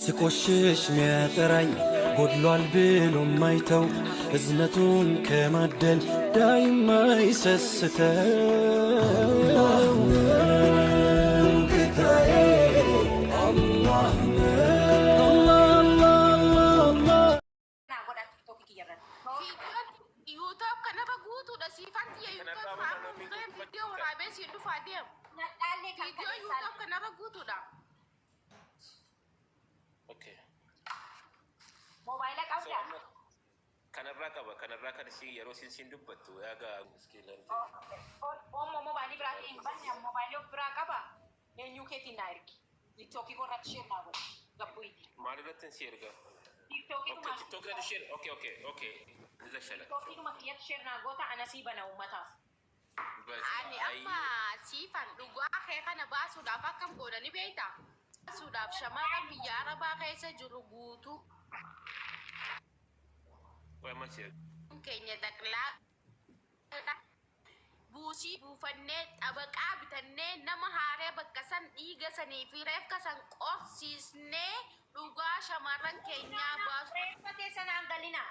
ስቆሽሽ ሚያጠራኝ ጎድሏል ብሎ ማይተው እዝነቱን ከማደል ዳይማ ይሰስተው ጌታዬ አላህ ነው። Naa godhaa tiktookii kiyya irratti. Viidiyoon YouTube kanarra guutuudha. Siifan tiyya Kanarraa YouTube bakka amma namni fuudhee dubbatu viidiyoo waraabee siin dhufaa deemu. Nadhaallee kan Viidiyoo kaleessaa YouTube kanarra guutuudha. Okay. Moobaayila So qabdaa? amma kanarraa qaba kanarraa kan isii yeroo isin siin dubbattu yaaga iskiilan Oommoo moobaayilii biraatiin hin banne moobaayilii of biraa qaba. Eenyuu keetiin naa ergi. Tiktookii koo irratti share naa godhi. Gabbuiti. Maal irratti si erga? Tiktookii Okay, dhuma TikTok irratti share. Okay. Niza shala. Tiktookii dhuma kiyyatti share naa goota anasii bana uummataaf. Ani amma siifan dhugaa kee kana baasuudhaaf akkam goona ni beektaa? Baasuudhaaf shamarran biyya Arabaa keessa jiru guutuu Qoy amma si erga. keenya xaqlaa buusii buufannee xabaqaa bitannee nama haaree bakka san dhiiga sanii fi reefka san qorsiisnee dhugaa shamarran keenyaa baasu. Reeffa keessa naan galina.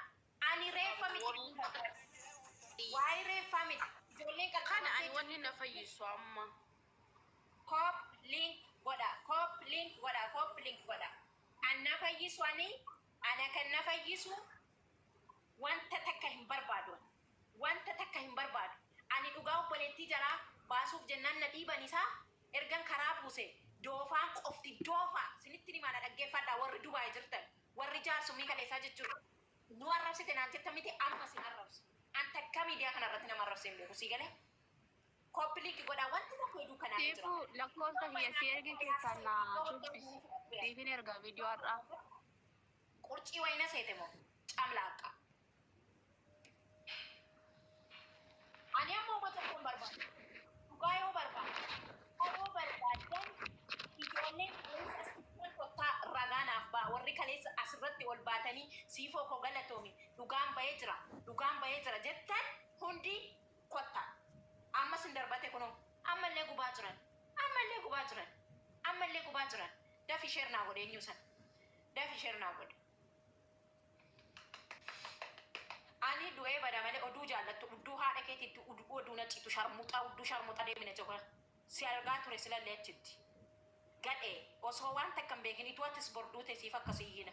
Ani reeffa miti. Waa'ee reeffaa miti. Ijoolleen Kana ani qaqqabamtee wanni na fayyisu amma. Copy link godha. Copy link godha. Copy link godha. Kan na fayyisu ani ana kan na fayyisu wanta takka hin barbaadu. Wanta takka hin barbaadu. Ani dhugaa obboleettii jaraa baasuuf jennaan na dhiiban isaa ergan karaa buuse doofaan qofti doofaa sinitti himaa na dhaggeeffadhaa warri Dubaay jirtan warri jaarsumii kaleessaa jechuudha. Nu arrabsite naan jetta miti amma sin arrabsu. An takka miidiyaa kana irratti nama arrabsee hin beeku sii galee. Copy link godhaa wanti tokko heduu kanaan jira. Siifuu lakkoofsa kiyya si erge keessaa naa dubbisi. Siifin erga viidiyoo har'aa. Qurcii wayina seete moo camlaaqqa. Ani amma uma tokko hin barbaadu. Dhugaa yoo barbaadu. Yoo barbaaddan ijoolleen kaleessa as dhuftan kottaa ragaa naaf ba'a. Warri kaleessa asirratti ol baatanii siifoo koo galatoomi dhugaan bahee jira dhugaan bahee jira jettan hundi kottaa. Amma sin darbate kunoo ammallee gubaa jiran ammallee gubaa jiran ammallee gubaa jiran dafi share naa godhe eenyuu san dafi share naa godhe. Ani du'ee bada malee oduu jaallattu udduu haadha keetiitti uduu oduu na citu sharmuxaa udduu sharmuxa deemina jawar si argaa ture silallee achitti gadhee osoo waan takka hin beekin ituu atis bor duute siif akkas iyyina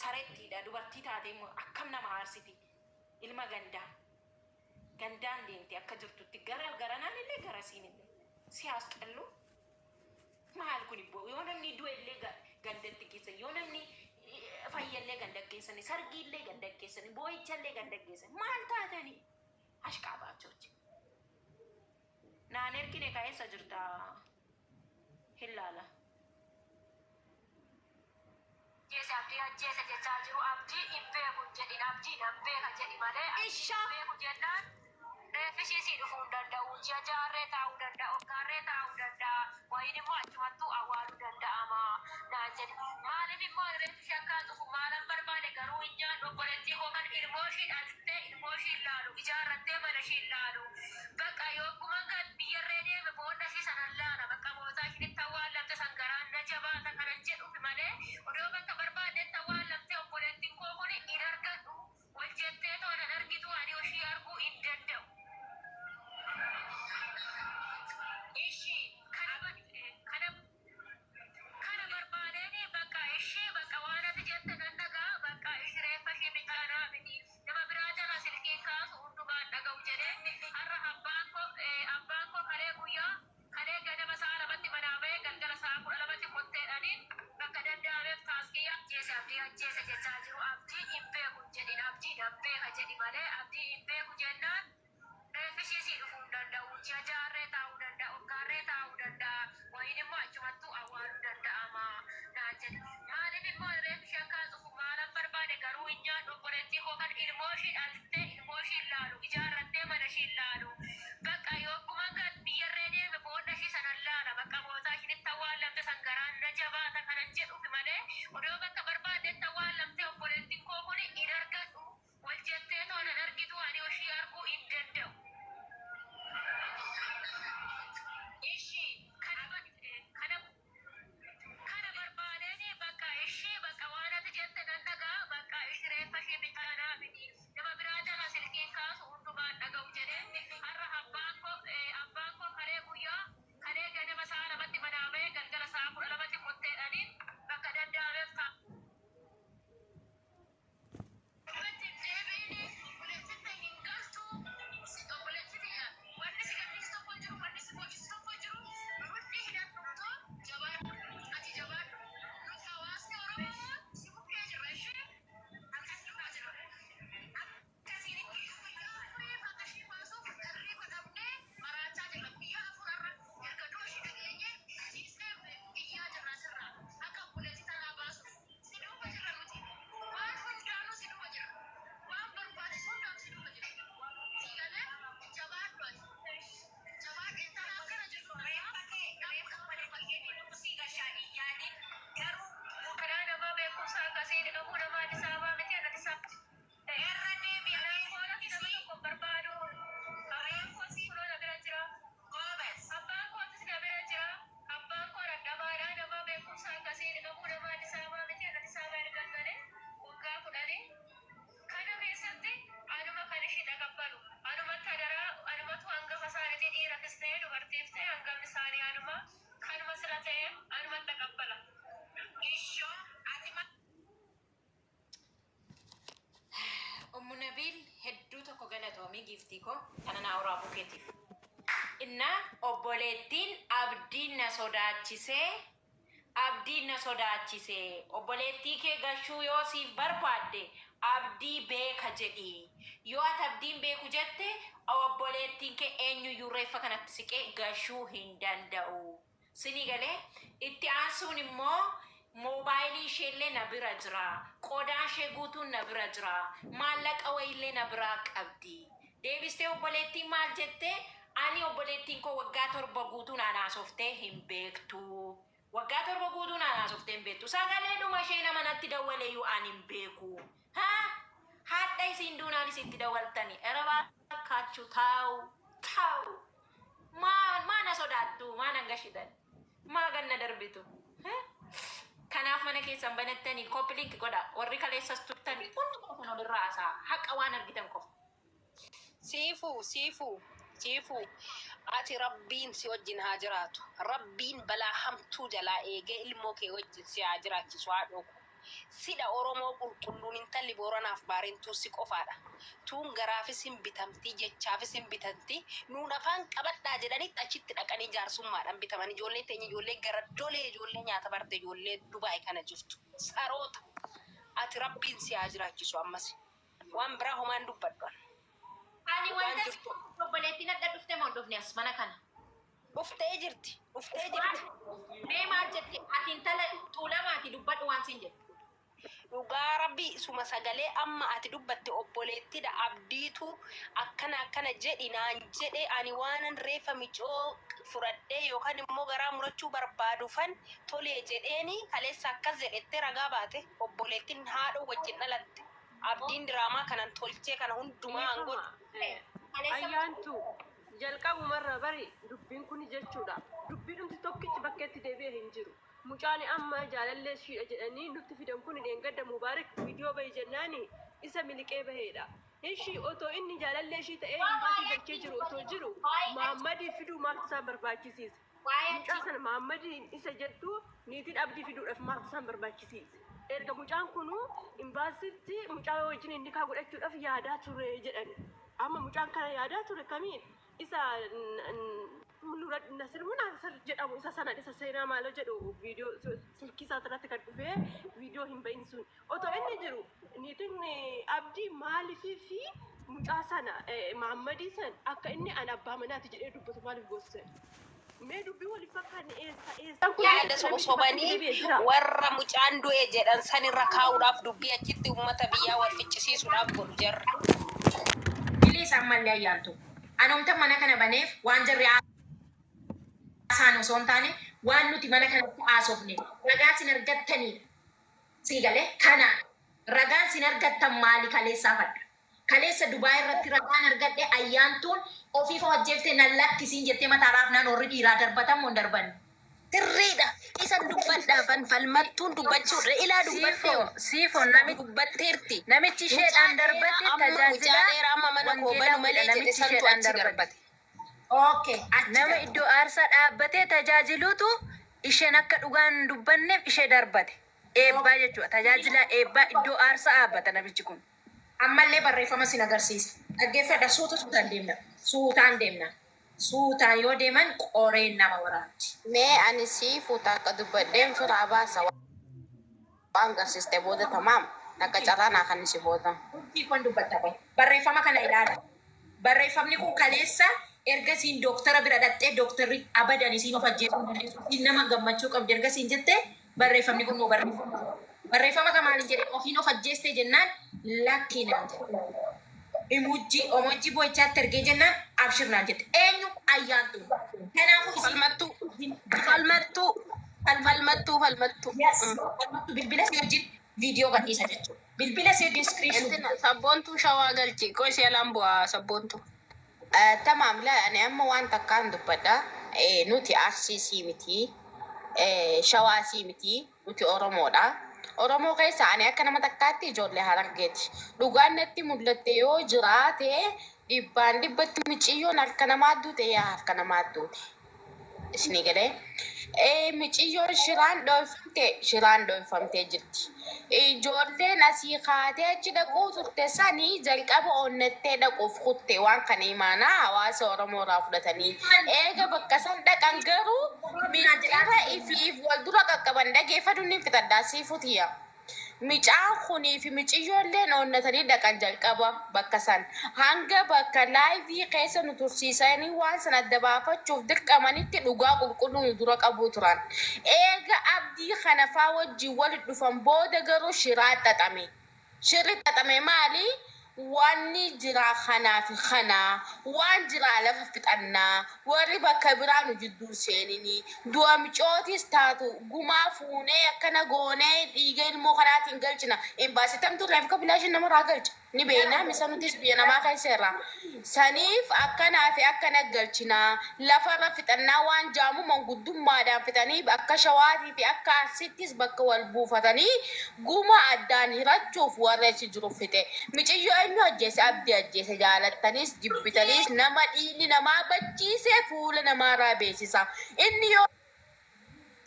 sarettiidha dubartii taatee immoo akkam nama aarsiti ilma gandaa gandaan deemte akka jirtutti gara garanaan illee garasiin illee si haasxallu Maal kuni boo yoo namni du'e illee gandatti geessan yoo namni fayya illee ganda geessani sargii illee ganda geessani boo'icha illee ganda geessani maal taatanii ashqaabaachochi naan ergine ka eessa jirta hin laala. Ajjeese abdii ajjeese jechaa jiru abdii hin beeku hin jedhin abdii nan beeka jedhi malee abdii Isha. hin beeku jennaan reeffi ishii sii dhufuu hin danda'u ji'a ja'arree taa'uu danda'a waggaarree taa'uu danda'a wayiin immoo achumattuu awwaaluu danda'ama naan jedhe maaliif immoo ani reeffi ishii akkaa dhufu maalan barbaade garuu hin nyaadhu obboleettii koo kan ilmoo ishii dhaltee ilmoo ishii hin laalu ijaarrattee mana ishii hin laalu Baqa yogguman gad biyyarree deeme boolla ishii sanan laala bakka bootaa ishiin itti awwaallamte san garaan na jabaata kanan jedhufi malee odoo bakka barbaaddetti awwaallamtee obboleettin koo kuni hin argadhu wal jetteetoo nan argitu ani oshii arguu hin danda'u. Ishi kana kana Kana barbaadeeni bakka ishii bakka waan ati jette nan dhaga'a bakka ishi reeffa ishii bichaa naa fidi nama biraa jala silkiin kaasu hundumaan dhaga'u jedhee har'a abbaan koo abbaan koo kalee guyyaa kalee ganama sa'a lamatti manaa ba'ee galgala sa'a 12tti kotteedhani bakka danda'ameef taaskii ajjeese abdii ajjeese jechaa jiru abdii hin beeku hin jedhin abdii nan beeka jedhi malee abdii hin beeku jennaan Reeffi ishii sii dhufuu hin danda'u. Ji'a ja'arree taa'uu danda'a, waggaarree taa'uu danda'a, wayiin immoo achumattuu awwaaluu danda'ama naan jedhe. Maaliif immoo ani reeffi ishii akkaa dhufu maalan barbaade garuu hin nyaadhu obboleettii koo kan ilmoo ishii dhaltee ilmoo ishii hin laalu, ijaarrattee mana ishii hin laalu. Bakka yogguman gad biyyarree deeme boolla ishii sanan laala bakka bootaa ishiin itti awwaallamte san garaan na jabaata kanan jedhufi malee odoo bakka barbaaddetti awwaallamtee obboleettiin koo kuni hin argadhu. Wal jetteetoo nan argituu ani oshii arguu hin danda'u. Ishi kana kana kana barbaadeeni bakka. Si bukkee jirra ishee akkas duukaa jira. Akkasiin guyyaa afurii bakka ishii baasuuf hirriba dhabnee maraachaa jirra. Guyyaa afurarra erga du'a ishii dhageenye ciisnee iyyaa jirra asirraa. Akka obboleettii tanaa baasuuf. Si duuba jirra nuti. Waan hundaanuu si duuba jirra. Waan barbaachisu hundaan si duuba jirra. Si galee jabaadhu ati. Jabaadhu intala akkana jirtu. Reeffa kee reeffa malee si gashaa hin yaadin garuu karaa namaa beekumsa akkasii qabu nama Addis Ababaa miti an Addis Ababa irra deebi'ee koolatti nama tokko hin barbaadu. Abbaan koos kunoo na bira jira. Goobez. Abbaan kootis na bira jira. Abbaan koo dadhabaadha. Nama beekumsa akkasii qabu nama Addis Ababaa miti an Addis Ababaa ergan galee waggaa kudhanii. Kana keessatti anuma kan ishii taqabbalu. Anumatti adaraa anumatu hangafa isaaniiti dhiirafis ta'e dubartiif ta'e hangafni isaanii anuma. Kanuma sila ta'eef anumatti taqabbala. Ishoo ati ma. Ummu Nabiil hedduu tokko galatoomi giiftii koo kana naa waraabuu keetiif. Innaa obboleettiin abdiin na sodaachisee Abdiin na sodaachise. Obboleettii kee gashuu yoo siif barbaadde Abdii beeka jedhi. Yoo ati Abdiin beeku jette obboleettiin kee eenyuyyuu reeffa kanatti siqee gashuu hin danda'u. Sinii galee? Itti aansuun immoo moobaayilii isheellee na bira jira. Qodaan ishee guutuun na bira jira. Maallaqa wayiillee na biraa qabdi. Deebistee obboleettiin maal jette? Ani obboleettiin koo waggaa 7 guutuu naan haasoftee hin beektu. Waggaa 7 guutuu naan haasoftee hin beektu. Sagaleedhuma ishee nama natti dawwaleyyuu ani hin beeku. Ha? Hadha isiin duunaan isitti dawwaltani. Era baakkaachuu taa'u taa'u. Maa maa na sodaattu? Maa nan gashitan? Maa ganna darbitu? Ha? Kanaaf mana keessan banattanii copy link godha. Warri kaleessas turtan hundi keessan walirraa haasa'a. Haqa waan argitan qofa. Siifuu siifuu siifuu ati rabbiin si wajjin haa jiraatu rabbiin balaa hamtuu jalaa eegee ilmoo kee wajjin si haa jiraachisu haadhoo koo sidha oromoo qulqulluun intalli booranaaf baarentuu si qofaadha tuun garaafis hin bitamti jechaafis hin bitanti nuun afaan qabadhaa jedhanitti achitti dhaqanii jaarsummaadhaan bitaman ijoollee teenya ijoollee garaddolee ijoollee nyaata barte ijoollee dubaay kana jirtu saroota ati rabbiin si haa jiraachisu ammasi Waan biraa homaa hin dubbadhu an. Ani Dhugaan wanta jirtu. obboleettiin adda dhufte moo hin dhufne as mana kana? Dhuftee jirti. Dhuftee jirti. Mee maal jette ati intala tuulamaati dubbadhu waan siin jette. Dhugaa rabbii isuma sagalee amma ati dubbatte obboleettidha abdiitu akkana akkana jedhi naan jedhe ani waanan reeffa micoo fudhadhee yookaan immoo garaa murachuu barbaadufan tolee jedheeni kaleessa akkas jedhette ragaa baate obboleettin haadhoo wajjin dhalatte. Abdiin diraamaa kanan tolchee kana hundumaa an Dhiifama. godhu. Ayyaantu jalqabumarra bari dubbiin kuni jechuudha. Dubbiidhumti tokkichi bakkeetti deebi'e hin jiru. Mucaan amma jaalallee ishiidha jedhanii nutti fidan kuni dheengadda Mubaarik viidiyoo bahi jennaani isa miliqee baheedha. Ishi otoo inni jaalallee ishii ta'ee imbaasii galchee jiru otoo jiru Mahammadii fiduu maaltu isaan barbaachisiise? Mucaa sana Mahaammadiin isa jettu niitiin Abdii fiduudhaaf maaltu isaan barbaachisiise? Erga mucaan kunu imbaasitti mucaa wajjin nikaa godhachuudhaaf yaadaa ture jedhani. Amma mucaan kana yaadaa ture kamiin isa Nasir moo Naasir jedhamu isa sana isa seenaa maaloo jedhu viidiyoo silkii isaa irratti kan dhufee viidiyoo hin ba'in sun. Otoo inni jiru niitiin Abdii maaliifii fi mucaa sana Mahammadii san akka inni an abbaa manaati jedhee dubbatu maaliif goosisan? Mee dubbii wal hin fakkaanne eessa eessa kun Yaada namichi bakka itti sobanii deebi'e jira. warra mucaan du'e jedhan sanirra kaa'uudhaaf dubbii achitti uummata biyyaa wal ficcisiisuudhaaf godhu jarri. Please ammallee ayyaantu. Anumtan mana kana baneef waan jarri haasa'an osoo hin taane waan nuti mana kanatti haasofne ragaa sin argattaniidha. Sii galee kana ragaan sin argattan maali kaleessaa fadha. Kaleessa Dubaay irratti ragaan argadhe ayyaantuun ofiif of ajjeefte nan lakkisiin jettee mataa raafnaan warri dhiiraa darbatan moo hin darbanne? Sirriidha. Isan dubbadha afan falmattuun dubbachuudha. Ilaa dubbattee Siifo, siifo namichi dubbatteerti. namichi Mucaa isheedhaan dheeraa darbate amma mucaa tajaajilaa dheeraa amma mana koo wangeelaa banu godha malee jedhe namichi santu isheedhaan achi darbate. darbate. Okay, achi Nama darbe. iddoo aarsaa dhaabbatee tajaajiluutu isheen akka dhugaan hin dubbanneef ishee darbate. Eebbaa jechuudha. Tajaajilaa eebbaa iddoo aarsaa dhaabbata namichi kun. Ammallee barreeffama sin agarsiisa. Dhaggeeffadha suuta suutaan deemna. Suutaan deemna. Suutaan yoo deeman qoreen nama waraanti. Mee ani siifu takka dubbadheen firaa baasa. Waan garsiiste booda tamaam takka carraa naa kan si booda. Urjii kon dubbatta qoy. Barreeffama kana ilaala. Barreeffamni kun kaleessa erga siin dooktara bira dhaqxee dooktarri abadan isiin of ajjeesuu hin dandeessu. Isiin nama gammachuu qabdi erga siin jette barreeffamni kun nuu barreeffama. Barreeffama kan maaliin jedhe ofiin of ajjeeste jennaan lakkii naan jedhe. Imujji omojji boo'ichaatti ergee jennaan abshir naan jette. Eenyu ayyaantu. Kanaafuu isiin Falmattuu falmattuu falmattuu falmattuu. Yes. Falmattuu bilbila si wajjin viidiyoo gadhiisa jechuudha. Bilbila si wajjin screenshot. Intina sabboontuu shawaa galchi qoy si alaan bu'aa sabboontuu. Tamaam laa ani amma waan takkaan dubbadha. Nuti Arsiisii miti. Shawaasii miti. Nuti Oromoodha. Oromoo keessa ani akka nama takkaatti ijoollee Harargeeti. Dhugaan natti mul'atte yoo jiraate dhibbaan dhibbatti miciyyoon harka namaa duute yaa harka namaa duute. Isinii galee. Miciyyoon shiraan dhoofamte shiraan dhoofamtee jirti. Ijoolleen asii kaatee achi dhaquu turte sanii jalqaba onnattee dhaquuf kutte waan kana imaanaa hawaasa Oromoo irraa fudhatanii. Eega bakka san dhaqan garuu mistira ifiif wal dura qaqqaban dhageeffadhu ni fixadhaa siifuu tiyya. Micaan kunii fi miciyyoolleen onnatanii dhaqan jalqaba bakka san. Hanga bakka live keessa nu tursiisanii waan san adda baafachuuf dirqamanitti dhugaa qulqulluu nu dura qabuu turan. Eega Abdii kana faa wajjin wali dhufan booda garuu shiraa xaxame. Shirri xaxame maali? Wanni jiraa kanaa fi kanaa, waan jiraa lafa fixannaa, warri bakka biraa nu jidduu seeninii, du'a micootis taatu gumaa fuunee akkana goonee dhiiga ilmoo kanaatiin galchina. Embaasii tamtu reefka bilaashin namarraa galcha. Ni beekna misa nutis biyya namaa keessa irraa. Saniif akkanaa fi akkana galchina. Lafarra fixannaa waan jaamu manguddummaadhaan fixanii akka Shawaatii fi akka Arsittis bakka wal buufatanii guma addaan hirachuuf warra achi jiru fixe. Miciyyoo eenyu ajjeese? Abdi ajjeese. Jaalattanis jibbitanis nama dhiigni namaa bachiise fuula namaarraa beeksisa. Inni yoo.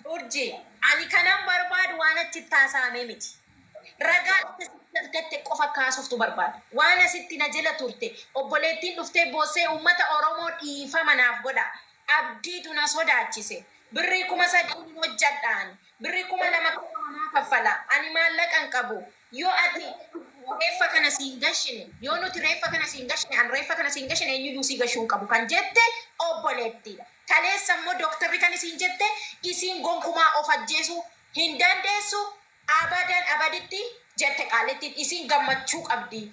Urji, ani kanan barbaadu waan achitti haasa'ame miti. Ragaa akka sitti argatte qofa akka haasoftu barbaada. Waan asitti na jala turte, obboleettiin dhuftee boossee uummata Oromoo dhiifama naaf godhaa. Abdiitu na sodaachise. Birrii 3000 hin hojjadha ani. Birrii 2000 qofa manaa kaffala. Ani maallaqa hin qabu. Yoo ati reeffa kana siin gashine, yoo nuti reeffa kana siin gashine, an reeffa kana siin gashine eenyuyyuu sii gashuu hin qabu kan jette obboleettiidha. Kaleessa immoo dooktarri kan isiin jette isiin gonkumaa of ajjeesuu hin dandeessu abadan abaditti jette qaallittiin isiin gammachuu qabdi.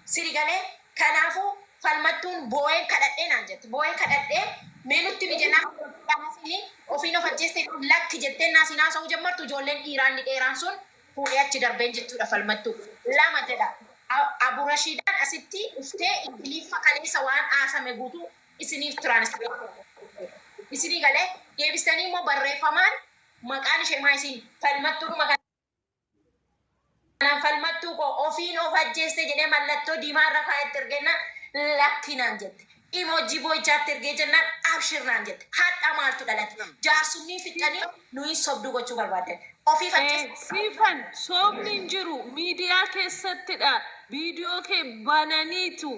Siri galee kanaafuu falmattuun boo'een kadhadhee naan jette. Boo'ee kadhadhee mee nutti himi jennaan falmattuudhaan ofiin of ajjeeste lakki jetteen naasiin haasa'uu jammartu ijoolleen dhiiraa inni dheeraan sun fuudhee achi darbeen jechuudha falmattuu. Lama jedha. Abu Rashiidaan asitti dhuftee Ingiliffa kaleessa waan haasame guutuu isiniif translate godha. Isinii galee deebistanii immoo barreeffamaan maqaan ishee maa isiin falmattuudhuma kanaan falmattuu koo ofiin of ajjeeste jedhee mallattoo diimaa irra kaa'etti ergennaan lakki naan jette. Emoji boo'ichaatti ergee jennaan abshir naan jette. Hadha maaltu dhalate? Jaarsumnii fixxanii nuyi sobduu gochuu barbaaddan. Ofiif ajjeeste. Siifan soobni hin jiru miidiyaa keessattidha. Viidiyoo kee bananiitu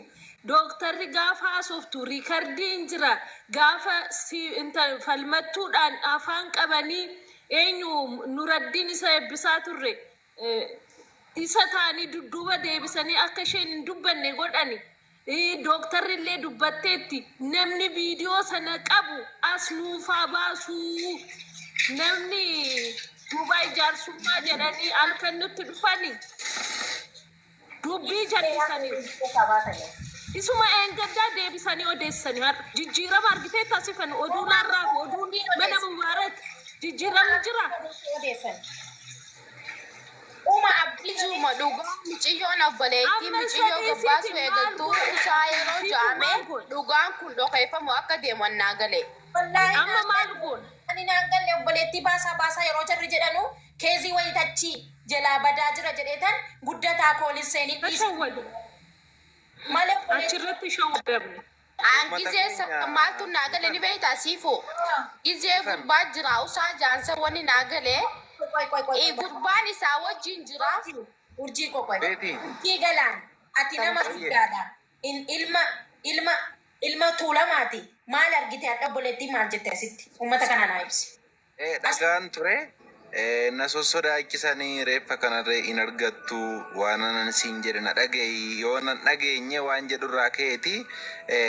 dooktarri gaafa haasoftu riikardiin jira. Gaafa si inta falmattuudhaan afaan qabanii eenyu Nuraddiin isa eebbisaa turre isa taanii dudduuba deebisanii akka isheen hin dubbanne godhani. Dooktarri illee dubbatteetti namni viidiyoo sana qabu as nuufaa baasuu namni Duubaay jaarsummaa jedhanii halkan nutti dhufani dubbii jallisaniiru. Isuma eengaddaa deebisanii odeessani har'a. Jijjiirama argitee taasifan oduun har'aa fi oduun mana Mubaarak jijjiiramni jira. Uma abdii Ijuma dhugaa miciyyoon obboleettii Amma miciyyoo sadii gabbaasuu siiti maal eegaltuu goone? usaa yeroo Siiti ja'ame maal goone? dhugaan kun dhokeeffamu akka deemu annaa gale. Wallaahi Amma naan maal galle. goone? Ani naan galle obboleettii baasaa baasaa yeroo jarri jedhanu keezii wayii tachii jalaa badaa jira jedheetan guddataa koolin seenin dhiise Tashawwadu. malee obboleettii Achirratti shawwadamne. An Uummata gizee keenya san maaltu naa gale ni beektaa siifo. Gizee Sifan gurbaa jira usaa jaansa wanni naa gale. qoy qoy qoy qoy Gurbaan isaa wajjin jira. Urjii urjii koo qoy beeti urjii galaan ati nama baay'ee guddaadha in ilma ilma ilma tuulamaati maal argite hadha obboleettii maal jette asitti uummata kana naa ibsi eh, as dhagaan ture. Na sossodaachisanii reeffa kanarree hin argattu, waan anan siin jedhe na dhaga'i, yoo nan dhageenye waan jedhurraa ka'eeti.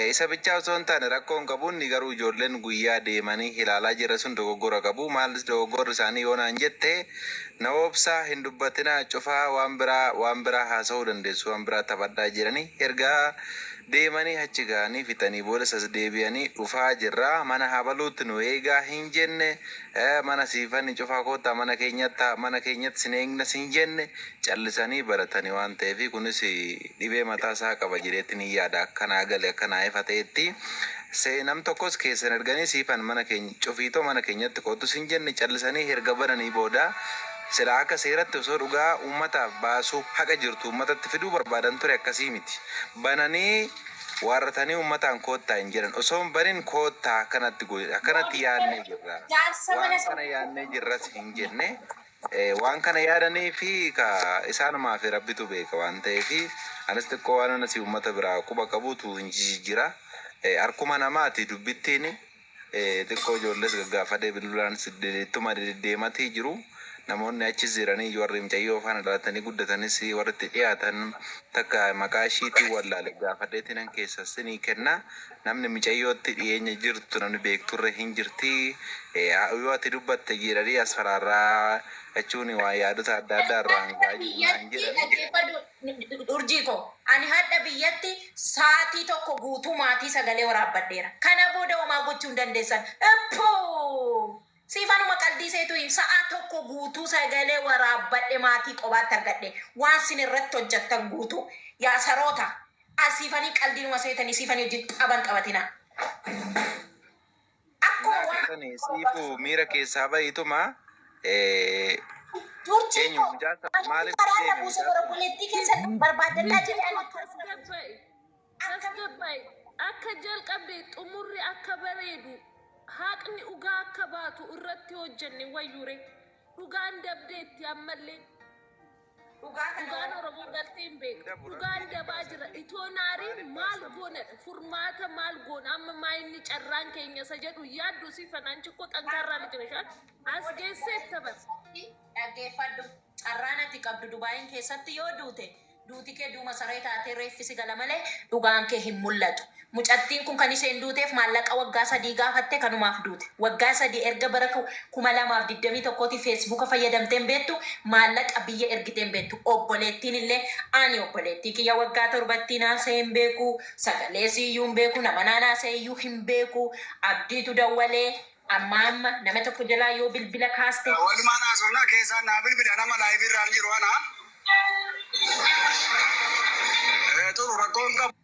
Isa bichaa osoo hin taane rakkoo hin qabu inni, garuu ijoolleen guyyaa deemanii ilaalaa jira sun dogoggora qabu. Maalis dogoggorri isaanii yoo naan jette, na obsaa, hin dubbatinaa, cufaa, waan biraa waan biraa haasa'uu dandeessu, waan biraa taphadhaa jedhanii ergaa deemanii achi ga'anii fixanii booda as deebi'anii dhufaa jirra, mana habaluutti nu eegaa hin jenne, mana siifani cufaa koottaa mana keenyatti, mana keenyatti sin eegna sin jenne, callisanii baratanii waan ta'eef kunis dhibee mataa isaa qaba jedheetti ni yaada. Akkanaa gale akkanaa ifa ta'etti nam tokkos keessan erganii siifan mana keenya cufiitoo mana keenyatti kootu sin jenne, callisanii erga bananii booda sila akka seeratti osoo dhugaa uummataaf baasuu, haqa jirtu uummatatti fiduu barbaadan ture, akkasii miti. Bananii waarratanii uummataan koottaa hin jedhan. Osoo hin banin koottaa akkanatti akkanatti yaadnee jirra. Jaarsa mana Waan kana yaadnee jirras hin jenne. Waan kana yaadanii fi ka isaanumaa fi rabbitu beeka waan ta'eef, anis xiqqoo waan asii uummata biraa quba qabutu hin jijjiira. Harkuma namaati dubbittiin, xiqqoo ijoollees gaggaafadhee bilbilaan ittuma deddeematii jiru. Namoonni achis jiranii warri mucayyoo faana dhalatanii guddatanis, warri itti dhiyaatan takka maqaa ishiitiin wallaale gaafadheetiin nan keessas ni kenna. Namni mucayyootti dhiyeenya jirtu, namni beekturre hin jirti. Yoo ati dubbatte jedhanii as faraarraa jechuun waa yaadota adda addaa irraan ga'aa jiru naan Biyyatti jedhani. Dhaggeeffadhu, urjii koo, ani hadha biyyatti sa'aatii 1 guutuu maatii sagalee waraabbadheera. Kana booda homaa gochuu hin dandeessan. Eppoo! Siifanuma qaldii seetu sa'aa 1 guutuu sagalee waraabbadhe, maatii qobaatti argadhe, waan sin irratti hojjettan guutuu. Yaa saroota, asiifanii qaldiinuma seetanii siifanii wajjin qaban qabatina. Akkuma waan Sani siifuu miira keessaa bahituma Urjii eenyu koo mucaa maaliif karaarra deeme buuse mucaa sun? obboleettii keessan barbaadadhaa jedhee ani. Tasgabba'i. Tasgabba'i. Akka jalqabde xumurri akka bareedu, haqni dhugaa akka baatu irratti hojjenne wayyure. Dhugaan dabdeetti ammallee. Dhugaa kana Dhugaan Oromoo galtee hin beektu. Dhugaan dabaa jira. Itoo naariin maal goonadha? Furmaata maal goona? Amma maa inni carraan keenya isa jedhu yaaddu si fanaan chikkoo xankaarraa miti bishaan. As geessee taphata. Dhaggeeffadhu, carraan ati qabdu Dubaayin keessatti yoo duute, duuti kee duuma saree taatee reeffisi gala malee dhugaan kee hin mul'atu. Mucattiin kun kan isheen duuteef maallaqa waggaa 3 gaafatte, kanumaaf duute. Waggaa 3 erga bara 2021tti Feesbuuka fayyadamteen beektu, maallaqa biyya ergiteen beektu. Obboleettiin illee, ani obboleettii kiyya waggaa 7tti naasee hin beeku, sagalee siyyuu hin beeku, nama naanaasee iyyuu hin beeku. Abdiitu dawwalee amma amma nama tokko jalaa yoo bilbila kaaste. Walumaan haasofnaa keessaa naa bilbila, nama live irraan jiru ana. Turu rakkoon qabu.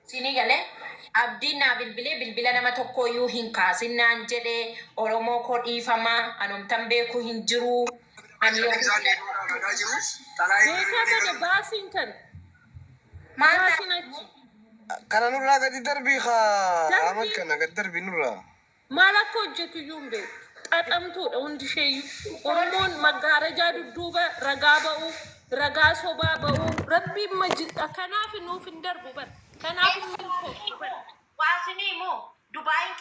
Sinii galee, abdiin naa bilbilee bilbila nama tokkoyyuu hin kaasin naan jedhee. Oromoo koo, dhiifamaa, anomtan beeku hin jiru. Ani yoo Isaan deemuudhaaf dhagaa jiru. Xalaa Beekaa bada baasiin kan. Maal? Baasiin achi. Kana nurraa gadi darbii kaa Ahmad. Darbii. Kana gadi darbii nurraa. Maal akka hojjetu iyyuu hin beektu. Xaxamtuudha hundi isheeyyuu. Oromoon maggaarajaa dudduuba ragaa ba'uu, ragaa sobaa ba'uu. Rabbiin majidha. Kanaaf nuuf hin darbu bara. Kanaaf hin milkooftu bara. Waasinii immoo Dubaayin.